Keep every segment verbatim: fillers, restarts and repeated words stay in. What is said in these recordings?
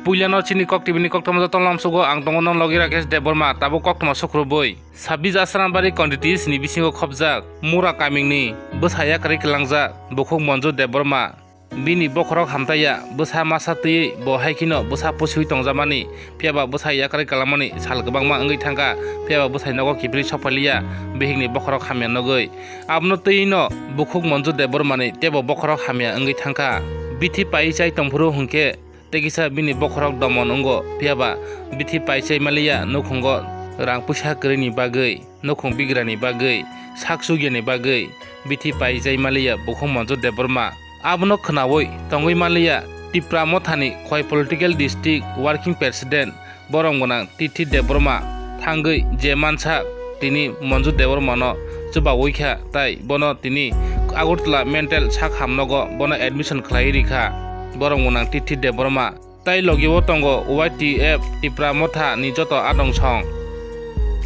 Puilano chini Kok T V ni koktwma joto lamsugo ang tongo non logi Rakesh Debbarma, tabuk koktwma sukrubui. Sabis Asrambari constituency ni bisingo khopjak Mura kamingni bwsa yakarwi kwlangjak bukhuk Monju Debbarma. Bini bokhorok hamtaiya, bwsa masa twiwi bo hai kheno bwsa pusiwi tongjamani, phiyaba bwsa yakarwi kwlangmani sal kwbangma wngwi thangkha, phiyaba bwsai nogo kiphilwi sokphailiya, bihikni bokhorok hamya nugwi. Abono twiwino bukhuk Monju Debbarmani teibo bokhorok hamya wngwi thangkha. Bithi paiwi chai tongphuru hwnkhe tei kisa bini bokhorok domon wngo, phiyaba bithi paichai maliya nukhungo rang puisa kwrwini bagwi, nukhung bigrani bagwi, sak chugyani bagwi bithi paichai maliya bukhuk Monju Debbarma. Abono khwnaui tongwi maliya Tipra Mothani Khowai Political District Working President borom gwnang Tithi Debbarma thangwi je mansak tini Monju Debbarmano chubaui kha, tai bono tini Agartala mental sak hamnogo bono admission khlaiwi rikha borom gwnang Tithi Debbarma. Tai logi o tongo Y T F Tipra Motha ni joto adong song.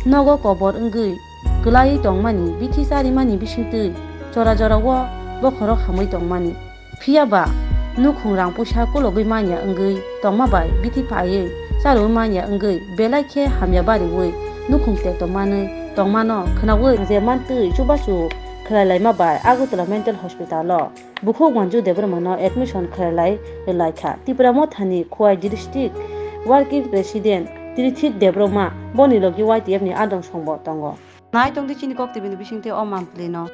Nogo kobor wngwi kwlaiwi tongmani bithi charimani bisingtwi jora jorao bokhorok hamwi tongmani. Phiya ba nukhung rang puisa kulogwi manya wngwi tongma bai bithi phaiwi charwi manya wngwi belai khe hamya bariwi nukhung tekto manwi tongmano khwnaui je mantwi chubachu khlai laima bai Agartala Mental Hospital o bukhuk Manju Debbarma no admission khlai lai rwlai kha. Tipra Mothani Khowai District Working President Tirthik Debbarma boni logi Y T F ni adong songbo tongo. Nai tongdi chini Kok T V ni bisingtwi o mampli no.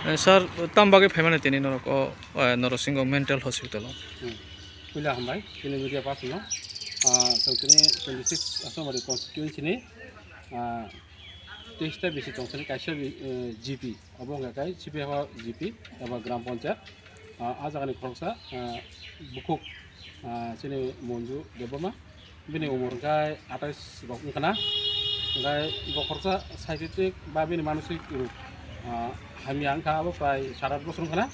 Eh, sir, tam bagwi phaimani tini norok o, eh, Norosingho Mental Hospital o? Hmm. Puila hambai, chini media person no. Ah, chwng tini twenty six Asambari constituency ni, ah, teis ta bisi tong sini kaisa bi-, eh, G P, obo wngkha kai C P F G P eba Gram Panchayat. Ah, ah jagani khoroksa, ah, bukhuk, ah, chini Monju Debbarma. Bini umor hwnkhe atais rok wngkha na. Hwnkhe bo khoroksa psychiatric ba bini manosik rok, ah, hamya wngkha, abo prai sat at bosor wngkha na.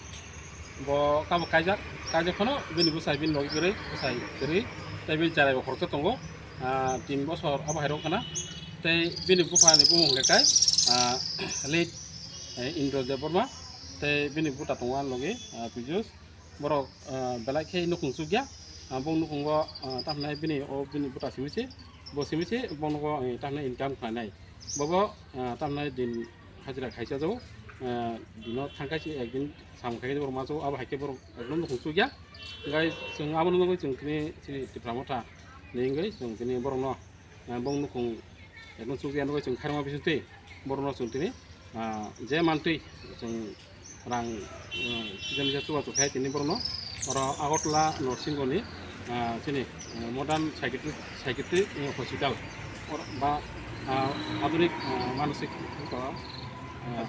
Bo tabuk kaijak, kaijak phano bini bwsai bini logi kwrwi, bwsai kwrwi, tei bini cherai bo khoroksa tongo, ah, tin bosor abo hai rok wngkha na. Tei bini buphani bumung hwnkhe kai, ah, late, eh, Indra Debbarma, tei bini buta tongo ani logi, ah, Pijus. Borok, ah, belai khe nukhung chukya. Ah, bo nukhugo, ah, tamhinai bini, o bini buta simi se, bo simi se bo nugo, eh, tamhinai income khlainai. Bobo, ah, tamhinai din hajira khaisa jago. Ah, dino thangkai se ekdin samung khai borok ma jago, abo hai khe borok ekdom nukhung chukya. Hwnkhe chwng abono nugwi chwng tini chini Tipra Motha ni wngwi chwng tini borokno, ah, bong nukhung ekno chukya nugwi chwng khairokma bisingtwi borokno chwng tini, ah, je mantwi chwng rang, ah, kisa misa chubachu khai tini borokno oro Agartala Norosingho ni, ah, chini, ah, modern psychiatric, psychiatric, eh, hospital or ba, ah, adhunik, ah, manosik, ah,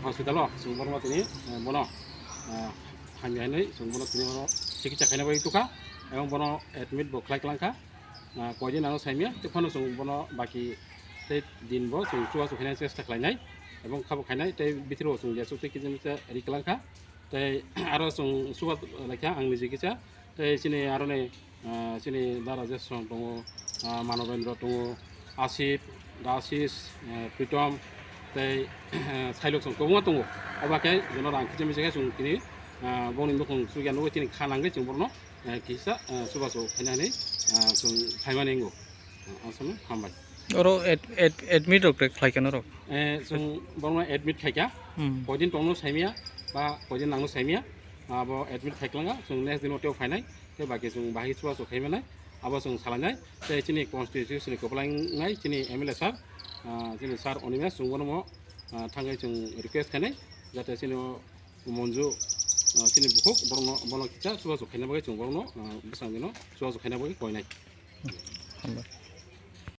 hospital o chwng borokno tini, ah, bono, ah, hamya hinwi chwng bono tini oro chikitsa khaina bagwi tukha ebong bono admit bo khlai kwlangkha. Ah, koidin ano saimya, tei phano chwng bono baki tei din bo chwng chubachu khaina chesta khlainai, ebong khabo khainai, tei bithi rok chwng jesuk tei kisa misa ri kwlangkha, tei aro chwng chuba laikha ang niji kisa, tei chini aroni, ah, chini dara Jason tongo, ah, Manobendra tongo, Asif, Dasis, eh, Pritom, tei, eh, Sailok chwng kwbangma tongo, oba khe jono rang kisa misa khe chwng tini, ah, bongni nukhung chukya nugwi tini kha nangwi chwng borokno, eh, kisa, eh, chubachu khaina hinwi, ah, chwng phaimani wngo. Ah, aswkno hambai. Oro ad-, ad-, admit rok khlai kha norok? Eh, chwng borokno admit khaikha. Hmm. Koidin tongno saimya ba koidin nangno saimya, abo admit khai kwlangkha. Chwng next dino teo phainai, tei baki chwng bahai chubachu khaimanai, abo chwng salainai. Tei chini constituency ni kwplai wngnai chini M L A sir, ah, chini sir Animesh, chwng bono mo, ah, thangwi chwng request khainai, jate chini o Monju, ah, chini bukhuk, borokno, bono kisa chubachu khaina bagwi chwng borokno, ah, bwskango chubachu khaina bagwi koinai. Hambai.